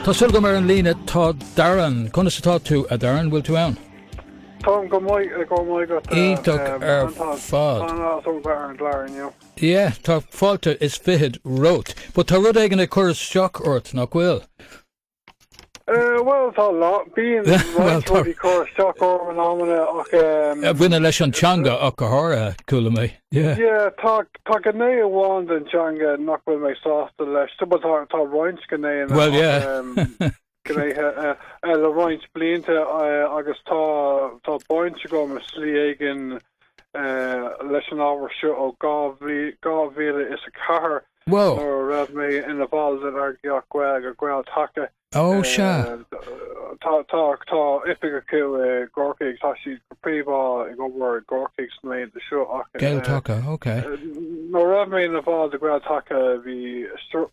Tá súil agam ar an líne tá Darren. Conas atá tú, a Darren? Bhfuil tú ann? Táim go maith, go raibh maith agat. Iontach ar fad. Tá an-áthas orm bheith ar an gclár inniu. Yeah, tá fáilte is fichead romhat. But tá rud éigin ag cur isteach ort, nach bhfuil? Bhuel, tá lá, bíonn roinnt rudaí ag cur isteach orm in amanna ach. A bhaineann leis an teanga ach go háirithe, chuala mé. Yeah. Yeah, tá, tá gné amháin den teanga nach bhfuil mé sásta leis. Bhuel, tá, tá roinnt gnéanna Well, yeah. gnéithe le roinnt blianta agus tá, tá baint agam i slí éigin leis an ábhar seo ó 2004. Wow. Nuair a raibh mé ina bhall den eagraíocht Gaeilge Gael Taca. Ó, sea. Tá, tá, tá oifig acu i gCorcaigh, tá siad go príomha ag obair i gCorcaigh sna laethanta seo ach. Gael Taca, ok. Nuair a raibh mé ina bhall de Gael Taca bhí,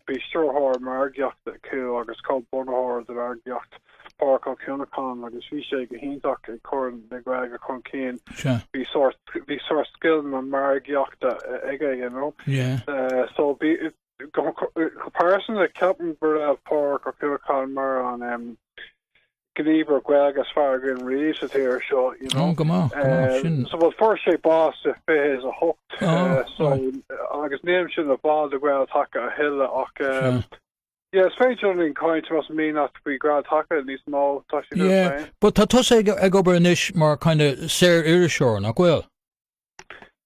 bhí stiúrthóir margaíochta acu agus comh-bhunaitheoir den eagraíocht. Pádraic Ó Cuanacháin agus bhí sé go hiontach ag cur na Gaeilge chun cinn. Sea. Bhí sórt, bhí sórt scileanna margaíochta aige, you know. Yeah. So bhí, go, go pearsanta ceapaim go raibh Pádraic Ó Cuanacháin mar an em, gníomhaire Gaeilge is fearr againn riamh sa tír seo, you know. Oh, go maith, go maith, sin. So well fuair sé bás i 28, Oh, so right. agus nílimse ina bhall de Ghael Taca a thuilleadh ach Sea. Yeah, is féidir linn caint más mian leat faoi Ghael Taca níos mó, tá sé Yeah, féin. but tá tusa ag ag obair anois mar kind of saor-iriseoir, nach bhfuil?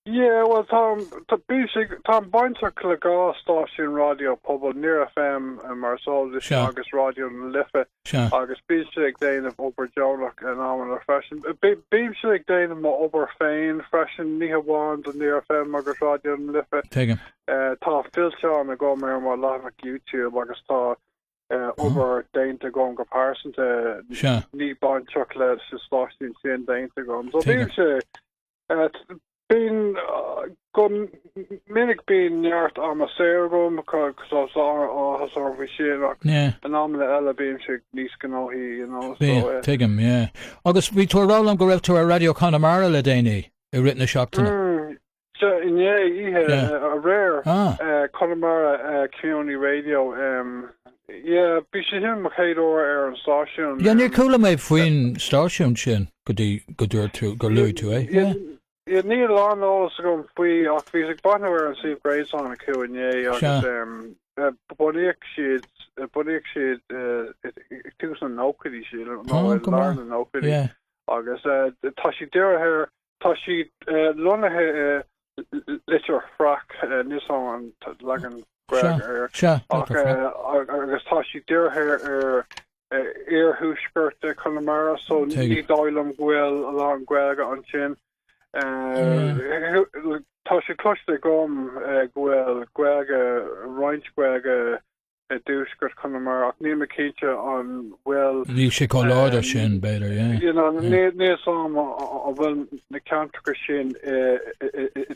Yeah, well táim, tá, bímse, táim bainteach le dhá stáisiún raidió pobail, Near FM mar is eol duit Sea. agus Raidió na Life Sea. agus bímse ag déanamh obair deonach in amanna freisin. Bímse ag déanamh mo obair féin freisin, ní hamháin do Near FM agus Raidió na Life. Tuigim. Tá fillteán agam ar mo leathanach YouTube agus tá obair déanta agam go pearsanta, ní bainteach leis na stáisiúin sin déanta agam. So bímse, bíonn, go minic bíonn neart ama saor agam, so tá áthas orm faoi sin ach in amanna eile bímse níos gnóthaí, you know. Bíonn, tuigim, yeah. Agus bhí tú ag rá liom go raibh tú ar Raidió Conamara le déanaí i rith na seachtaine. Sea, inné, oíche aréir, Conamara Community Radio. Yeah, bhí sé sin mo chéad uair ar an stáisiún. Yeah, níor chuala mé faoin stáisiún sin go dtí go dúirt tú, gur luaigh tú é. Yeah. Yeah, níl a lán eolas agam faoi ach bhíos ag breathnú ar an suíomh gréasáin acu inné agus bunaíodh siad, bunaíodh siad ag tús na nóchaidí, sílim, nó i lár na nóchaidí agus tá siad dírithe ar Tá siad lonnaithe i Leitir Fraic, níl 's a'm an leagan Gaeilge air, ach agus tá siad dírithe ar iarthuaisceart Chonamara, so ní dóigh liom go bhfuil a lán Gaeilge ansin. Tá sé cloiste agam go bhfuil Gaeilge, roinnt Gaeilge i dtuaisceart Chonamara ach níl mé cinnte an bhfuil. Níl sé chomh láidir sin, b'fhéidir, yeah. You know, níl 'fhios a'm an bhfuil na ceantracha sin i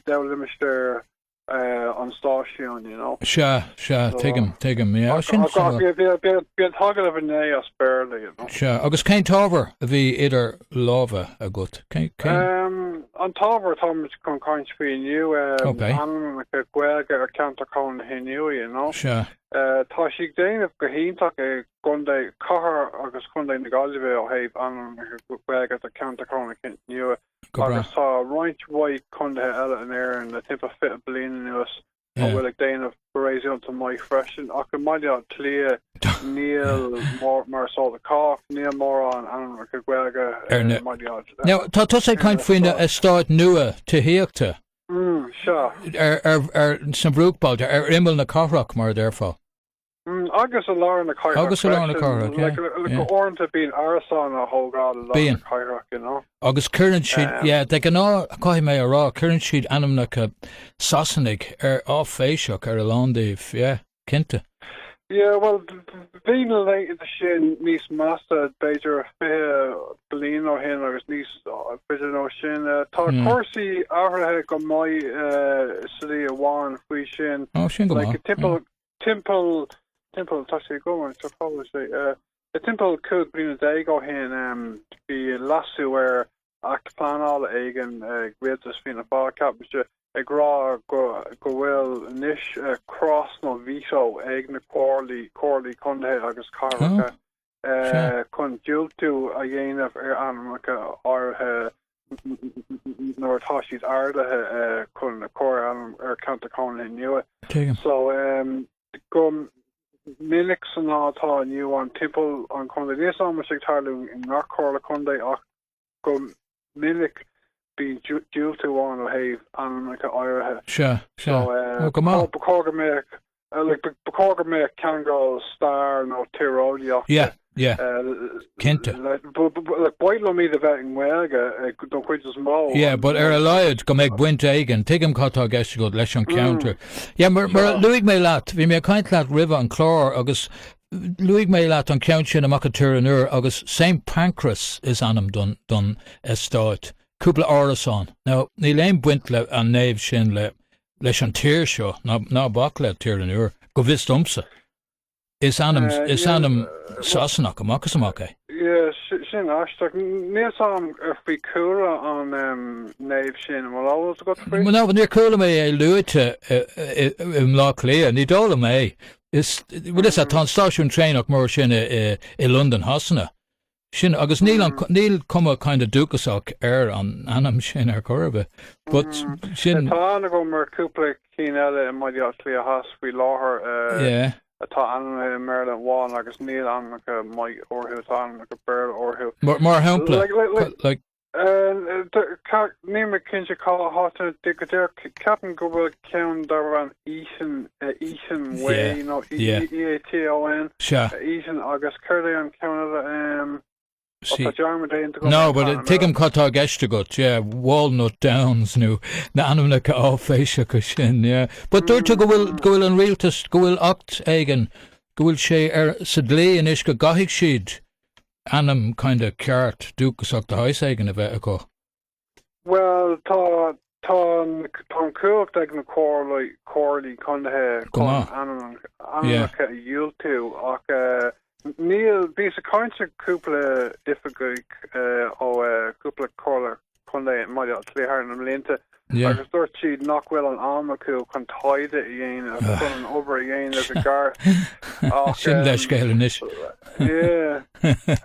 dtoghlimistéar an stáisiúin, you know. Sea, sea, tuigim, tuigim, yeah. Sin Ach bhí an t-agallamh inné as Béarla, you know. Sea, agus cén t-ábhar a bhí idir lámha agat? Cén, cén. An t-ábhar atáimid chun caint faoi inniu, ainmneacha Gaeilge ar cheantar cónaithe nua, you know. Sea. Tá siad ag déanamh go hiontach i gcontae, cathair agus contae na Gaillimhe ó thaobh ainmneacha Gaeilge do cheantar cónaithe nua agus tá roinnt mhaith contaetha eile in Éirinn le timpeall 20 bliain anuas a bhfuil ag déanamh go réasúnta maith freisin, ach i mBaile Átha Cliath níl, mar is eol do chách, níl mórán ainmneacha Gaeilge i mBaile Átha Cliath. Now, tá tusa ag caint faoi na eastáit nua tithíochta. Sea. Ar, ar, sna bruachbailte, ar imeall na cathrach, mar a déarfá. Agus i lár na cathrach Agus i lár na cathrach, yeah. Like, uaireanta bíonn árasáin á thógáil i lár na cathrach, you know. Agus cuireann siad, yeah, de ghnáth, caithfidh mé a rá, cuireann siad ainmneacha Sasanaigh ar áiféiseach ar a lán díobh, yeah, cinnte. Yeah, well, bhí na laethanta sin níos measa, b'fhéidir 20 bliain ó shin agus níos faide ná sin. Tá cúrsaí athraithe go maith slí amháin faoi sin. Oh, sin go maith. Like, timpeall, Timpeall, timpeall, tá sé agam anseo, cá bhfuil sé, eh, timpeall 15 bliana ó shin bhí leasú ar Acht Pleanála éigin ag rialtas Fianna Fáil, ceapaimse. Ag rá go go bhfuil anois cros nó veto ag na comhairlí, comhairlí contae agus cathracha chun diúltú a dhéanamh ar ainmneacha áirithe nuair atá siad ardaithe chun cur ainm ar cheantar cónaithe nua. So go minic san lá atá inniu ann timpeall an chontae, níl 'fhios a'm an bhfuil sé ag tarlú i ngach comhairle contae ach Go minic bíonn diúltú ann ó thaobh ainmneacha áirithe. Sea, sea. Ó, go maith. Ba chóir go mbeadh, like, ba chóir go mbeadh ceangal stair nó tíreolaíochta. Yeah, yeah. Cinnte. Like, ba mhaith liom iad a bheith i nGaeilge don chuid is mó. Yeah, but ar a laghad go mbeadh baint éigin, tuigim cad tá i gceist agat leis an cheantar. Yeah, mar, mar a luaigh mé leat, bhí mé ag caint leat roimhe an clár agus Luaigh mé leat an ceann sin amach i Tír an Iúir agus St Pancras is ainm don don eastát. Cúpla árasán. Now, níl aon baint le an naomh sin le leis an tír seo, ná ná bac le Tír an Iúir, go bhfios domsa. Is ainm is ainm Sasanach amach is amach é. Yeah, sin aisteach. Níl 'fhios a'm faoi chúlra an naomh sin, an bhfuil eolas agat faoi? No, níor chuala mé é luaite i mBleá Cliath, ní dóigh liom é. Is, bhfuil 'fhios a'd, tá an stáisiún traenach mór sin i Londain Shasana. Sin, agus níl an, níl cuma kind of dúchasach ar an ainm sin ar chor ar bith. But sin. Tá aithne agam ar cúpla cinn eile i mBaile Átha Cliath Theas faoi láthair Yeah. atá ainmnithe i mBéarla amháin agus níl ainmneacha maith orthu, tá ainmneacha Béarla orthu. Mar, mar shampla, Like, like, like, like. Níl mé cinnte cá háit go díreach. Ceapaim go bhfuil ceann darb ainm Eaton, Eaton Way nó E-A-T-O-N, Eaton agus céard é an ceann eile? Tá dearmad déanta agam. No, but tuigim cad tá i gceist agat, yeah, Walnut Downs nó na ainmneacha áiféiseacha sin, yeah. But dúirt tú go bhfuil, go bhfuil an rialtas, go bhfuil acht éigin, go bhfuil sé ar, sa dlí anois go gcaithfidh siad ainm kind of ceart dúchasach de shaghas éigin a bheith acu. Bhuel, tá, tá an, tá an chumhacht ag na comhairlí, comhairlí contae Go chun maith. ainm, Yeah. ainmneacha a dhiúltú ach eh, níl, bhíos ag caint le cúpla oifigeach eh, ó eh, cúpla comhairle contae i mBaile Átha Cliath thar na mblianta Yeah. agus dúirt siad nach bhfuil an am acu chun taighde a dhéanamh, chun an obair a dhéanamh i gceart. Ach, Sin leithscéal anois. Yeah.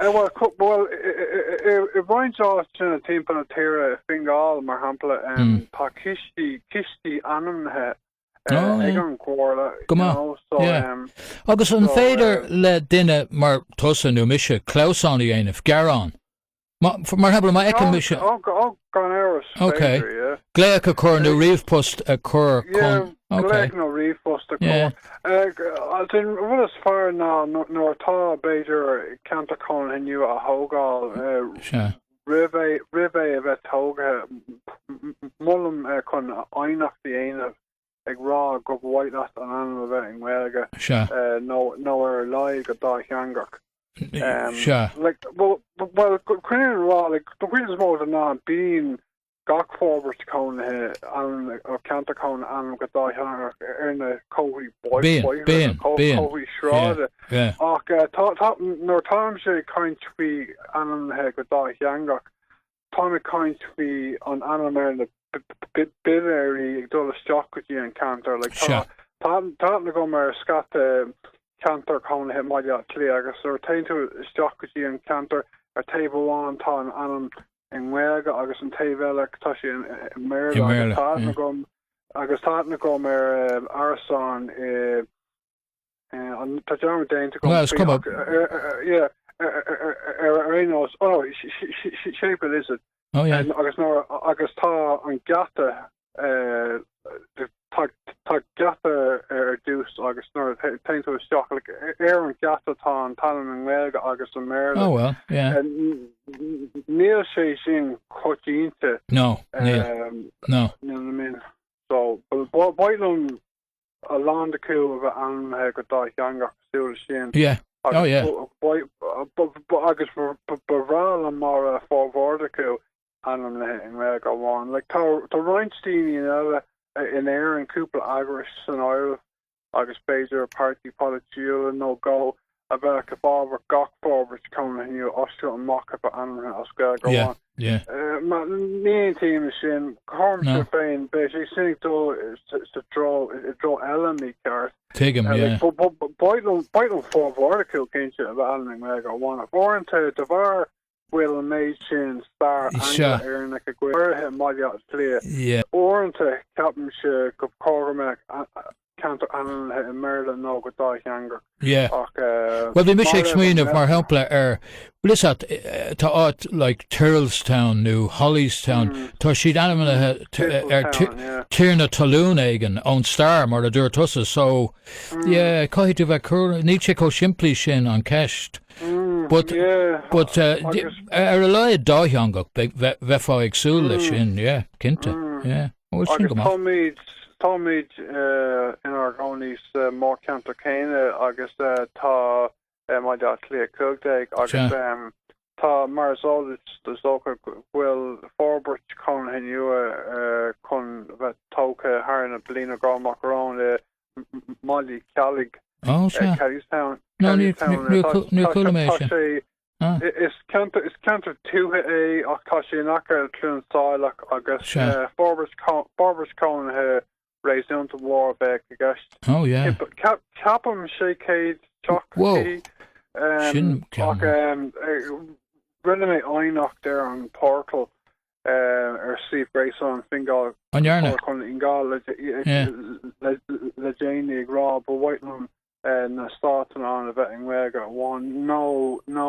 Bhuel, bhuel, i roinnt áiteanna timpeall na tíre, i Fingal mar shampla, tá cistí, cistí ainmnithe ag an gcomhairle. Go maith. Yeah. Agus an féidir le duine mar tusa nó mise clamhsán a dhéanamh, gearán? Mar shampla, má fheiceann mise. Ó, gan amhras, is féidir, yeah. Glaoch a chur nó ríomhphost a chur chun. Yeah, glaoch nó ríomhphost a chur. An rud is fearr ná nuair atá, b'fhéidir, ceantar cónaithe nua á thógáil, roimh é a bheith tógtha, molaim chun aighneacht a dhéanamh ag rá go mhaith leat an ainm a bheith i nGaeilge nó ar a laghad go dátheangach. Sea. Like, well, well, coinníonn an rá, like, don chuid is mó den am, bíonn gach forbairt cónaithe ainm, ó ceantar cónaithe ainmnithe go dátheangach ar na comharthaí Bíonn, bóithre, bíonn, nó bíonn. comharthaí sráide. Yeah, yeah. Ach eh, tá, tá, nuair atáimse ag caint faoi ainmnithe go dátheangach, Táim ag caint faoi an ainm ar na billéirí ag dul isteach go dtí an ceantar. Like, tá, tá, tá aithne agam ar scata ceantar cónaithe i mBaile Átha Cliath agus nuair a théann tú isteach go dtí an ceantar, ar taobh amháin tá an ainm i nGaeilge agus an taobh eile tá sé i mBéarla. Agus tá aithne agam agus tá aithne agam ar árasán i Tá dearmad déanta agam. Well, is cuma. Yeah, ar aon nós, oh, Séipéal Issett. Oh, yeah. Agus nuair, agus tá an geata, tá, tá geata ar dtús agus nuair a théann tú isteach, like, ar an geata tá an t-ainm i nGaeilge agus i mBéarla. Oh, well, yeah. Níl sé sin coitianta. No, níl. No. You know what I mean? So, ba mhaith liom a lán acu a bheith ainmnithe go dátheangach cosúil leis sin. Yeah. Oh yeah. Agus ba bhreá liom dá mbeadh formhór acu ainmnithe i nGaeilge amháin. Like tá tá roinnt daoine eile in Éirinn, cúpla eagrais san áireamh agus b'fhéidir páirtí polaitiúla nó dhó. a bheadh i bhfabhar gach forbairt cónaithe nua as seo amach a bheith ainmnithe as Gaeilge amháin. Ní aontaím leis sin. Comhairlimse féin, beidh sé sin ag dul sa treo, i dtreo eile mícheart. Tuigim, yeah. Ba mhaith liom formhór acu, cinnte, a bheith ainmnithe i nGaeilge amháin. Ach uaireanta, de bharr bhfuil an méid sin stair Angla-Éireannach againn, go háirithe i mBaile Átha Cliath. Uaireanta ceapaimse gur chóir go mbeadh ceantar ainmnithe i mBéarla nó go dátheangach. Ach Bhuel bhí mise ag smaoineamh mar shampla ar, bhfuil fhios a't, tá áit like Tyrrellstown nó Hollystown, tá siad ainmnithe ar tiarna talún éigin ón stair mar a dúirt tusa so yeah caithfidh tú bheith cúramach, níl sé chomh simplí sin an ceist. But, but ar a laghad dátheangach, bheifeá ag súil leis sin, yeah, cinnte, yeah. Bhuel, sin go maith. Táimid, táimid inár gcónaí sa mórcheantar céanna agus tá Baile Átha Cliath 15 agus tá, mar is eol duit, is dócha, go bhfuil forbairt cónaithe nua chun bheith tógtha thar na bliana dhá amach romhainn i mBaile Ceallaigh, Ó, sea. Kellystown. No, níor chuala mé sin. Is ceantar, is ceantar tuaithe é ach tá sé in aice le Cluain Saileach agus forbairt, forbairt cónaithe réasúnta mhór a bheadh i gceist. Oh, yeah. Ceapaim 600 teach. Whoa. Sin ceann. Ach rinne mé aighneacht ar an portal ar suíomh gréasáin Fine Gall, An ndearna? Chomhairle Fhine Gall le déanaí ag rá ba mhaith liom na eastáit ann a bheith i nGaeilge amháin nó nó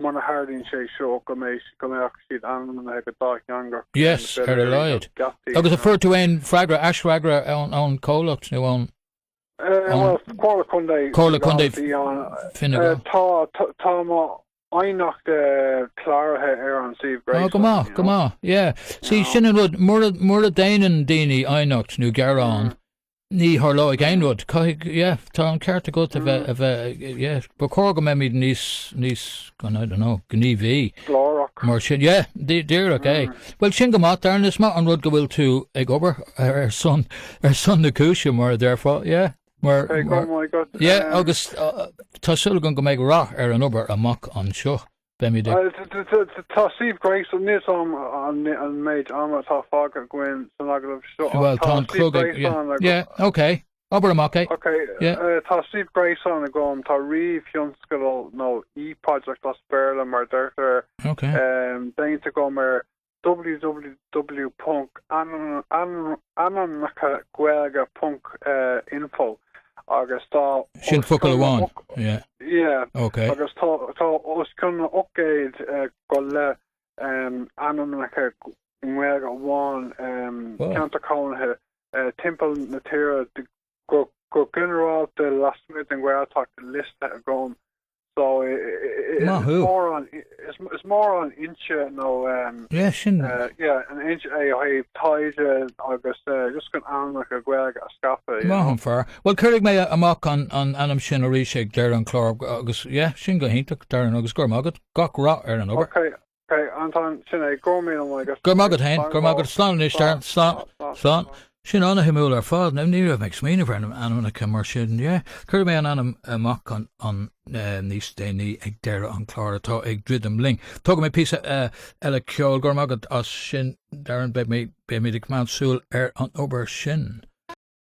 muna tharlaíonn sé seo go mbeidh go mbeadh siad ainmnithe go dátheangach. Yes, ar a laghad. Agus an fuair tú aon freagra, aisfhreagra ón chomhlacht nó ón Bhuel, Comhairle Contae Comhairle Contae Fine Gall. Tá tá mo aighneacht cláraithe ar an suíomh gréasáin. Go maith, go maith, yeah. See, sin an rud, mura, mura déanann daoine aighneacht nó gearán, ní tharlóidh aon rud. Caithfidh, yeah, tá an ceart agat a bheith, a bheith, yeah, ba chóir go mbeimid níos, níos, I don't know, gníomhaí. Glórach. Mar sin, yeah, díreach é. Bhuel, sin go maith, Darren, is maith an rud go bhfuil tú ag obair ar son, ar son na cúise, mar a déarfá, yeah. Mar, Okay, go raibh maith agat. Yeah, agus tá súil agam go mbeidh rath ar an obair amach anseo. Beimid ag. Tá suíomh gréasáin, níl 'fhios a'm an méid ama atá fágtha againn san agallamh seo ach Bhuel, tá an clog ag, yeah, yeah, okay, abair amach é. Okay, yeah. Tá suíomh gréasáin agam, tá ríomhthionscadal nó e-project as Béarla mar deirtear, okay. déanta agam ar www.ainmneachagaeilge.info agus tá Sin focal amháin, yeah. Yeah. Okay. Agus tá tá os cionn 800 go leith ainmneacha i nGaeilge amháin, ceantar cónaithe timpeall na tíre go ginearálta lasmuigh den Ghaeltacht liostaithe agam. So is mór an is mór an fhoinse nó yeah sin yeah an fhoinse é ó thaobh taighde agus just chun ainmneacha Gaeilge a scaipeadh. Maith an fear. Bhuel cuirfidh mé amach an an ainm sin arís ag deireadh an chláir agus yeah sin go hiontach Darren agus go raibh maith agat. Gach rath ar an obair. Okay Okay, Anton, sin é. Go raibh míle maith agat. Go raibh maith agat féin. Go raibh maith agat. Slán anois, Darren. Slán. Slán. Sin an-shuimiúil ar fad. Ní raibh mé ag smaoineamh ar na ainmneacha mar sin. Yeah. Cuirfidh mé an ainm amach an, an, níos déanaí ag deireadh an chláir atá ag druidim linn. Tógfaidh mé píosa eile ceoil. Go raibh maith agat as sin, Darren. Beidh mé, beimid ag coimeád súil ar an obair sin.